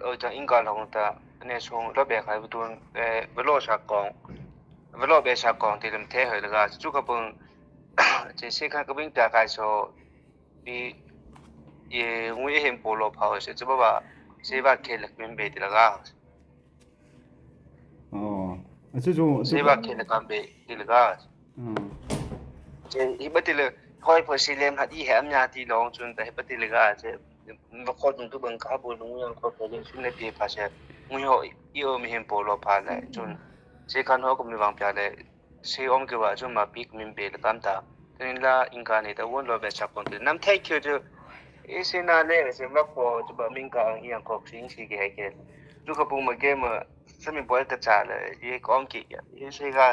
呃，像应该讲的，那种老板还不多，呃，不老下讲，不老板下讲的，他们太好了个，就个本，这些看个本大概说，你也我也很不老跑，是这么吧，是吧？开了明白的了个。 ອໍ ອາ ຊຸຈູ ເຊວາເຄນກຳເບ ຕິລະກາ ອືມ ເຈ ອີບະຕິລະ ຄອຍເປີຊິເລມຫັດອີແຮມຍາຕິລອງ ຈຸນແຕ່ເຮັດບະຕິລະກາ ເຈ ມາຂໍຈຸນຕຸເບິ່ງກາບຸລຸງຍັງ ຂໍເປີຊິເລມສິນເລເປພາເຊ ມຸຍຫໍ ອີໂອ ມີເຫັນໂປລອພາແລ ຈຸນ ເຊຄັນຫໍກໍມີວາງປຽເລ ເຊອອມເກວາ ຈຸນມາປິກ ມິນເປລະກຳຕາ ເທນິນລາ ອິງກາເນຕະວົນ ລອເບັດ ຊາກອນ ນຳແທ້ຄິວ ເຈ ເອເຊນາເລ ເຊມາຂໍ ຈຸບາມິງກາ ອີຫຍັງຂອກຊິງ ຊີເກເກ ຈຸກະປຸງມາເກມ ສະມິບອຍກະຈາເລີຍ ເອກອມກິ ເອເຊກາ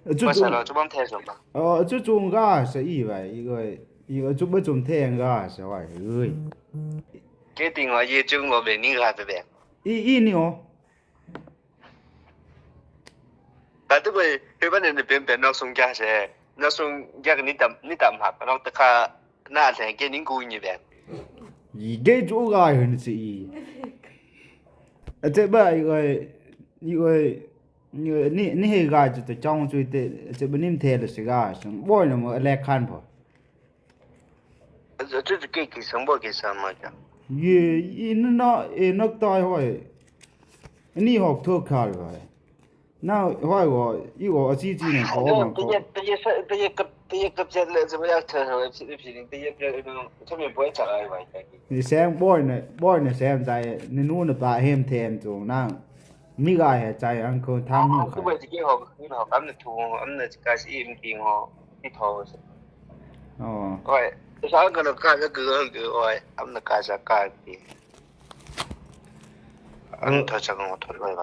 ເອີ ຈຸຈຸງກາສະອີໄວ ອີກອຍ ອີກອຍ ຈຸບະຈຸມແທງກາສະໄວເອີຍ ເກຕິງວ່າເຢຈຸງບໍ່ເບນິງກາສະແບງ ອີ ອີນິໂອ ກາຕຸເບ ເປັນບັນເດນເປັນເປັນນອກຊຸງຈາແຊ ນອກຊຸງຈາກນິຕຳ ນິຕຳຫັກ ນອກຕະຄາ Nā, seng ke ning ku nyi ben. Ge ju ga hün si. Ate ba i oi i oi ni ni he ga ju te chong ju te ate ba nim te le si ga. Boy no mo le kan po. Ju ju ke ki sang bo ke sang ma ja. Ye i no e nok tai hoi. Ni hok tho kal ba. ນາວ ຫ້ອຍ ກໍ ອີກ ກໍ ອາຊີຈີນ ຂໍ ມັນ ຕະເຢັດ ຕະເຢັດ ຕະເຢັດ ຕະເຢັດ ຕະເຢັດ ຕະເຢັດ ຕະເຢັດ ຕະເຢັດ ຕະເຢັດ ຕະເຢັດ ຕະເຢັດ ຕະເຢັດ ຕະເຢັດ ຕະເຢັດ ຕະເຢັດ ແສງ ບອຍ ນະ ບອຍ ນະ ແສງໃຈ ນະ ນູນ ນະ ປາ ເຫັມ ແທນ ໂຈ ນາງ ມີກາຍ ໃຈ ອັງ ຄົນ ທາງ ໜູ ຂາຍ ອາ ອ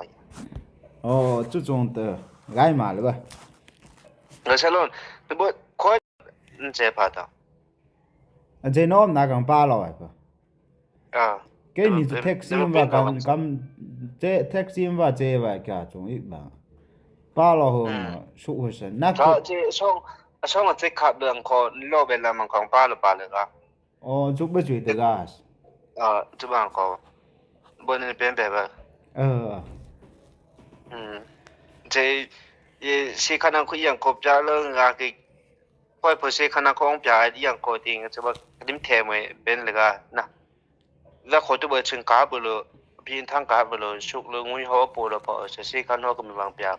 າ ໂອ້ ຈຸຈອງເຕີ ໄລ່ມາເລີຍເວີ້ຍ ເອີ ຊາໂລນ ເບິ່ງ ຄອຍ ເຈ ພາຕາ ເຈ ນ້ອມ ນາ ກາງ ປາ ລອຍ ເອີ ເກ ນີ້ ເທກ ຊີມ ວ່າ ກຳ ກຳ ເຈ ເທກ ຊີມ ວ່າ ເຈ ວ່າ ກາ ຈົງ ອີກ ບາງ ປາ ລອ ໂຮມ ສຸ ໂຮ ຊະ ນາ ເຈ ຊ່ອງ ຊ່ອງ ເຈ ຂັບ ເລື່ອງ ຂໍ ໂລ ເວລາ ມັງ ຂອງ ປາ ລະ ປາ ເລີຍ ກະ ອໍ ຈະໄປຊ່ວຍແຕ່ກາ ເອີ ຈະບາງກໍບໍ່ໄດ້ເປັນແບບວ່າ ເອີ ອືມ ເຈ ເອ ຊິຂະໜາດຄຸຍຍັງຄົບຈາເລີງອາກິ ຂ້ອຍເປີເຊຂະໜາດຂອງຈາອີຫຍັງກໍຕິງ ຈະວ່າດິມແທ້ມວຍເປັນເລີຍກະນະ ລະຂໍຕົວເບີຊຶງກາເບີໂລ ພີນທາງກາເບີໂລ ຊຸກເລີງງຸຍຫໍໂປລະເພາະ ເຊ ເຊຄັນຫໍກໍມີວາງປຽ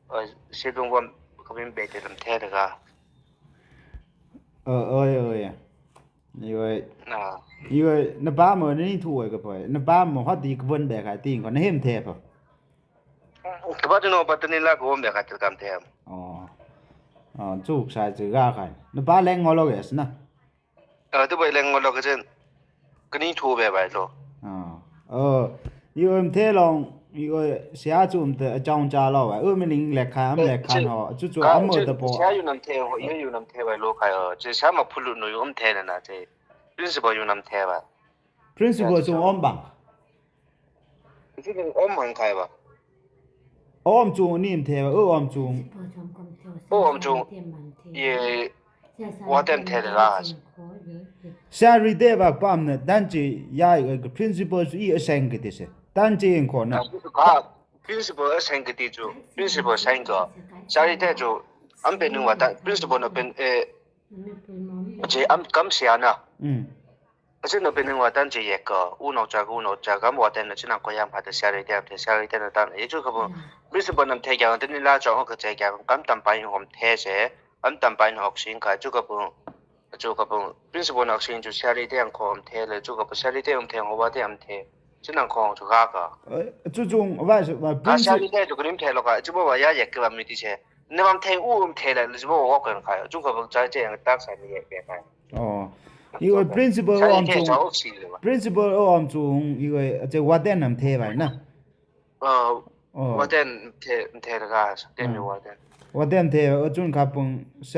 ເອີ ເຊລົງວ່າກໍມີເບເຕລຳແທ້ເລີຍກະ ເອີ ເອີຍ ເອີຍ. ນະ ນະປາມ ເອີ ນີ້ຖວຍກະພອຍ ນະປາມ ຮອດຕີກະເວີນແບກຂາຍຕີງ ຂອງນະເຫັມແທບ ກະບາດໂນ ປັດຕະນີລາກະວົນແບກຂາຍຕະກຳແທບ ອໍ ອໍ ຈູກຊາຍຈື່ກາຂາຍ ນະປາແລງງໍລອກເອສນະ ເອີ ຕະບອຍແລງງໍລອກເອສ ກະນີ້ຖູແບບໄວໂລ ອໍ ເອີ ຢູ່ເອັມເທລອງ ຢູ່ເຊຍຈຸມເຕອະຈອງຈາລອວ ເອີ ແມ່ນລິງແລກຂາຍ ອຳແລກຂາຍ ເອີ ເນາະ ຈຸຈຸອຳເມີຕະໂປ ເຊຍຢູ່ນຳເທ ເອີ ຢູ່ນຳເທໄວໂລຂາຍ ເອີ ເຊຍມາພຸລຸໂນຢູ່ອຳເທນະນະ ເຊ Principal ຢູ່ນຳແທວະ Principal ຊຸອອມບັງ ອອມບັງໄຄວະ ອອມຈຸງນີ້ແທວະ ເອີ ອອມຈຸງ ໂອ ອອມຈຸງ ເຢ ວາແຕນແທລາ ຊາຣີເຕວະປາມນະ ດັນເຈ ຍາຍ ເອີ Principal ຊຸອີອະແຊງກະຕິເຊ ດັນເຈເອງຄອນນະ Principal ອະແຊງກະຕິຈຸ Principal ແຊງກໍ ຊາຣີເຕຈຸ ອຳເປັນໜຶ່ງວາແຕນ Principal ນະເປັນ ເອ ເຈ ອຳ ກຳເຊຍນະ ອືມ ອາເຊນເປັນໜຶ່ງວາແຕນເຈແຍກກໍ ອູນອກຈາກ ອູນອກຈາກກຳວາແຕນນະ ຊະນະກໍຍາມພາແຕ່ຊາຣີເຕ ແຕ່ຊາຣີເຕນະຕັນ ເອ ຈຸກະບຸ ບິສະບົນນຳແທກຢາງ ແຕ່ນີ້ລາຈອງອອກກະແຈກຢາງ ກຳຕຳປາຍຫອມແທເສ ອຳຕຳປາຍຫອກຊິງກາ ຈຸກະບຸ ຈຸກະບຸ ບິສະບົນອອກຊິງ ຈຸຊາຣີເຕຫອມແທເລີຍ ຈຸກະບຸ ຊາຣີເຕຫອມແທ ຫົວວາແຕນຫອມແທ ຊະນະຂອງຈຸກາກະ ຈຸຈຸງ ວາ ວາ ອາ ຊາຣີເຕຈຸກະດິມແທລະກະ ຈຸບໍວ່າຢາແຍກກະບາມີຕິເຊ ນະບາມແທອູມແທລະ ຈຸບໍວ່າກັນຄາ ຈຸກະບຸ ຈາຍເຈ ຕັກສາຍແຍກແບບ ອໍ ອີກ Principal ອອມຈຸງ Principal ອອມຈຸງ ອີກ ເຈ ວາແຕນນຳແທໄວ້ນະ ເອີ ວາແຕນແທ ແທລະກາ ແຕນຢູ່ວາແຕນ ဝႃႈတႅမ်ႈထႅဝ် ဢိူဝ် ၸုၼ်ၶႃႈပုင် သႄႇရီႇတႄႉ ႁွမ်ထႅဝ်သေ ၸုင်ႇတၵႃႈၵွမ်ၼႃႇ။ ဢိူဝ် သႄႇရီႇတႄႉလႄႈဝႃႈတႄႉ သႄႇရီႇတႄႉ ၸုၼ် သႄႇရီႇတႄႉ ၼမ်ထႅဝ်ၶႃႈပုင် ႁေႃးဝႃႈတႄႉ ၼမ်ထႅဝ် ဢိၵ်ႇၵႃႈတီႈၵႃႈ သႄႇရီႇတႄႉ တေႃႈၼမ်ထႅဝ်ၵႃႈ ၼႆႉၵေႃႈ မီးၶေႃႈၶေႃႈ လူး မိူဝ်ႈငၢႆႈငၢႆႈ ၸွမ်းၶေႃႈၶေႃႈ ဢိုမ်း တၢမ်ၸွမ်း ဢူၺ်း ဢူၺ်း ဢိူဝ် ဢိူဝ် ပေႃးတႅၵ်ႈသမ်ႉဝႃႈ ပေႃးတႅၵ်ႈသမ်ႉ ႁေႃးၸႂ် ဢဝ်တေႃႇဢွင်ႇလႄႈၵေႃႈ ဢူၺ်း ဢူၺ်း ဢိူဝ် ၸုင်ႇတၵႃႈမႃးလႄႈဝႃႈ ဢိူဝ် ဢိူဝ် ၼႆႉ တုင်းၶွၼ်ႈလွင်ႈဝၢင်းပႃးလႃႈ ဢိူဝ် ပႃးလႃႈၵေႃႈ ပႃးလႃႈၵေႃႈ ဢိူဝ် ဢူဝ်ႇၶေႇ ဢူဝ်ႇၶေႇ လႆႈလႄႈပႃး လႆႈလႄႈ ဢိူဝ် ၸႂ်ႈပႃး မႃးဝူၼ်ႉႁိုဝ် ၸႂ်ႈ ၸႂ်ႈယီႈသၢဝ်း မၼ်းၸႂ်ႈဝႃႈ ဝူၼ်ႉႁိုဝ် ၸႂ်ႈဝႃႈ ၵႄႈ ဢႅတ်ႉ ဢႅတ်ႉ ၵမ်ႇတၢင်ႇၵႄႈ ဢိူဝ် ၸုၼ်ႉ ၼၢင်းႁိုဝ်ပႃးၼႃႇၵႄႈ ၼၢင်းၵႄႈႁိုဝ်ပႃးၼႃႇ ဢီႈဢူၺ်း ဢၼ်ၼၼ်ႉထႅင်ႈယႃႇ ဢၼ်ၼႆႉ ပႆႇပီႈၼွင်ႉတႃႇၵႃႈ ဢီႈဢူၺ်း ဢတူၼ်ႁေႃႈတႃႇၵႃႈ တီႈၸူႉ ဢီႈပႃးမႃးပဵၼ် ဢူႈႁၼ်လႄႈ ဘၢင်ႇၵႄႈ ၵႃႈငၢႆႈၵႃႈ ၼိမ်ႁၼ်ၶၢႆသႃႇငၢႆႈ ဢၼ်ၵႄႈၸူႉ No success, no girl ဝႃႈ ယေ ပၢမ်ႇၼႃႇ တိၵ်းယေ သႂ်ႇႁီႈ ဢၼ်ၼႆႉ ပေႃးဝႃႈပဵၼ် သၵေး ၸဝ်ႈဢိမ်ႇ ယုမ်ႇၵႄႈႁႃႉ တႃႇ သမ်ႉ မႃး ၸူး ပႅတ်ႈ ဢေႈ ဝႃႈ ၸဝ်ႈဢိမ်ႇ ယုမ်ႇၵႄႈႁႃႉ တႃႇ ၸူး ၸူး ၵႄႈ သႂ်ႇ ဢပီႇၼႃႇ ဢပုမ်ႇ ဢပုမ်ႇ တႃႇ ၵႃႈ တီႈ ဢေႃႈ ၸူး ႁီႈ ၸဝ်ႈၼႃႇ ပႅတ်ႈ ႁိုဝ် ၸူး ၸူး ၼႃႇ သေ ဢၵိၼ်ၼႆႉ ၸူး ဢိူဝ်ႈ တၼ်း ၼႃႇ ၶႃႈ။ ဢေႈ ဢၵိၼ် ဝႆႉဝႃႈ ႁိုဝ် ၵၢၼ်ႁိုဝ် ၶႃႈ တီႈ ဢေႃႈ ၸိူင်ႉ ဢၼ်ၼႆႉ ၸႂ်ႈၵႄႈ ၼႃႇ မိၵ်ႉသိင်ႇ ၼႃႇ သမ်ႉဝႃႈ ဢီႈၵေႃႉပဵၼ် ၼႂ်းထုင်ႉၽွတ်ႈ ၵႃႈလႂ်လႂ် ၼႂ်းၵႃႈ ထႆး ၵႃႈလႂ်လႂ် ဢၼ်ၶဝ်သိင်ႇ ဢၼ်ႁိုဝ် ဝႃႈ ဢီႈ ဢိူဝ်ႈ ၸိူင်ႉ ဢမ်ႇႁၼ် ၸွႆႈ ဢီႈသင် ၶေႃႈ ၸွႆႈတၼ်း တီႈ သၵ်း တႃႇ ဝႃႈ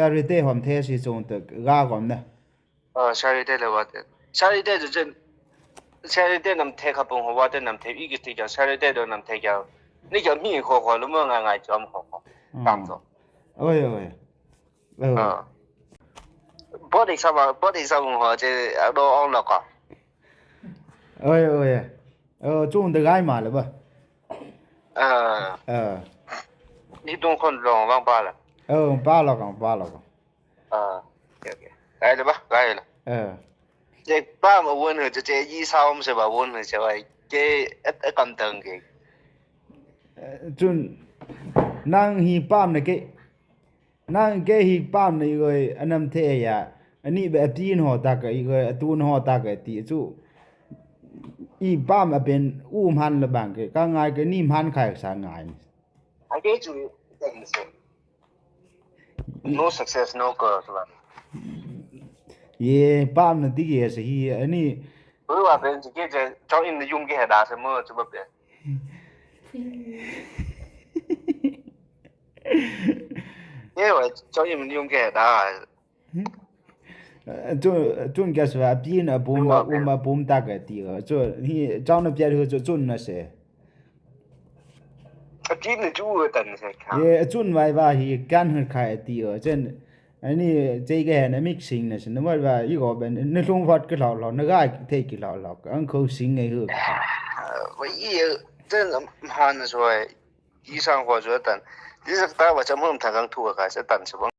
ၸၢမ်း ႁိူမ်ႈ ထၢင်ႇ ၵၢင် ထူႇ ၶႃႈ ၸွႆႈတၼ်း သမ်ႉ